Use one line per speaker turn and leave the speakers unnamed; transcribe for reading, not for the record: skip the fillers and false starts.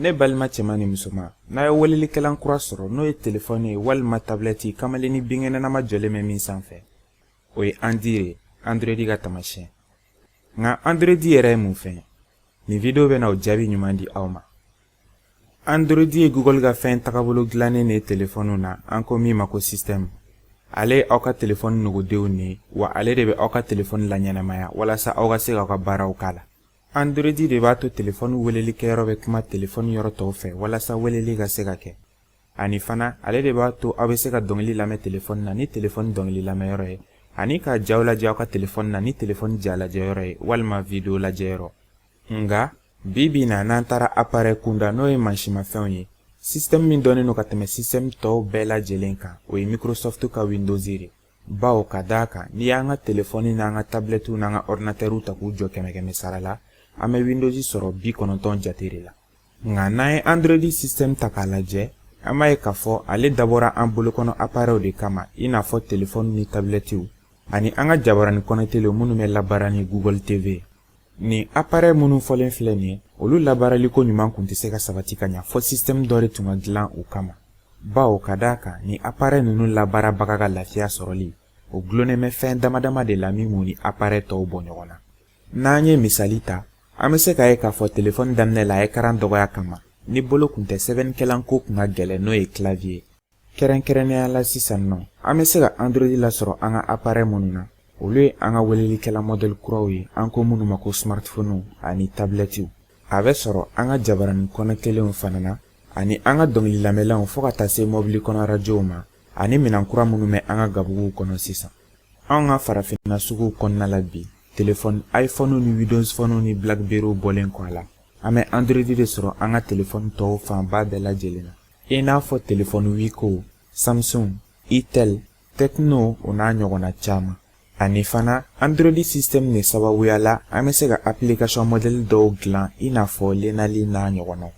Ne balima cɛman ni musoman, n'a ye welelikɛlan kura sɔrɔ, n'o ye telefɔni ye walima tabilɛti, kamalenni binkɛnɛnama jɔlen bɛ min sanfɛ, o ye Andi ye, Android ka taamasiyɛn. Nka Android yɛrɛ ye mun fɛn ye? Nin video bɛna o jaabi ɲuman di aw ma. Android ye Google ka fɛn tagabolo dilannen de ye telefɔniw na, an ko min ma ko système. Ale ye aw ka telefɔni nogodenw de ye, wa ale de bɛ aw ka telefɔni laɲɛnamaya walasa aw ka se k'aw ka baaraw k'a la. Android de b'a to telefɔni welelikɛyɔrɔ bɛ kuma telefɔni yɔrɔ tɔw fɛ walasa weleli ka se ka kɛ. Ani fana, ale de b'a to aw bɛ se ka dɔnkili lamɛn telefɔni na ni telefɔni dɔnkili lamɛnyɔrɔ ye, ani ka jaw lajɛ aw ka telefɔni na ni telefɔni ja lajɛyɔrɔ ye walima video lajɛyɔrɔ. Nka bi bi na, n'an taara appareil kunda, n'o ye mansimafɛnw ye, système min dɔnnen don ka tɛmɛ système tɔw bɛɛ lajɛlen kan, o ye Microsoft ka Windows de. Bawo ka d'a kan, n'i y'an ka telefɔni n'an ka tabilɛtiw n'an ka ordinatɛriw ta k'u jɔ kɛmɛ kɛmɛ sara la, an bɛ Windows sɔrɔ 90 jate de la. Nka n'an ye Android système ta k'a lajɛ, an b'a ye k'a fɔ ale dabɔra an bolokɔnɔ appareilw de kama, i n'a fɔ telefɔni ni tabilɛtiw ani an ka jabaranin kɔnɛtelew minnu bɛ labaara ni Google TV. Nin appareil minnu fɔlen filɛ nin ye, olu labaaraliko ɲuman kun tɛ se ka sabati ka ɲa fɔ système dɔ de tun ka dilan u kama. Bawo ka d'a kan, ni appareil ninnu labaarabaga ka lafiya sɔrɔli, o gulonnen bɛ fɛn dama dama de la min b'u ni appareil tɔw bɔ ɲɔgɔn na. N'an ye misali ta, an bɛ se k'a ye k'a fɔ telefɔni daminɛ la, écran dɔgɔya kama, ni bolo kun tɛ, sɛbɛnnikɛlan ko kun ka gɛlɛn, n'o ye clavier. Kɛrɛnkɛrɛnnenya la sisan nɔ, an bɛ se ka Android lasɔrɔ an ka appareil minnu na, olu ye an ka welelikɛla modèle kuraw ye, an ko minnu ma ko smartphone ani tablɛtiw. A bɛ sɔrɔ an ka jabaranin kɔnɛtelenw fana na, ani an ka dɔnkili lamɛnlanw, fo ka taa se mɔbili kɔnɔ arajow ma, ani minɛn kura minnu bɛ an ka gabuguw kɔnɔ sisan. Anw ka farafinna suguw kɔnɔna la bi, telefɔni iPhone ni Windows Phone ni BlackBerry bɔlen kɔ a la, an bɛ Android de sɔrɔ an ka telefɔni tɔw fanba bɛɛ lajɛlen na, i n'a fɔ telefɔni Wiko, Samsung, Itel, Tecno, o n'a ɲɔgɔnna caman. Ani fana, Android système de sababuya la, an bɛ se ka application modèle dɔw dilan, i n'a fɔ Lenali n'a ɲɔgɔnnaw.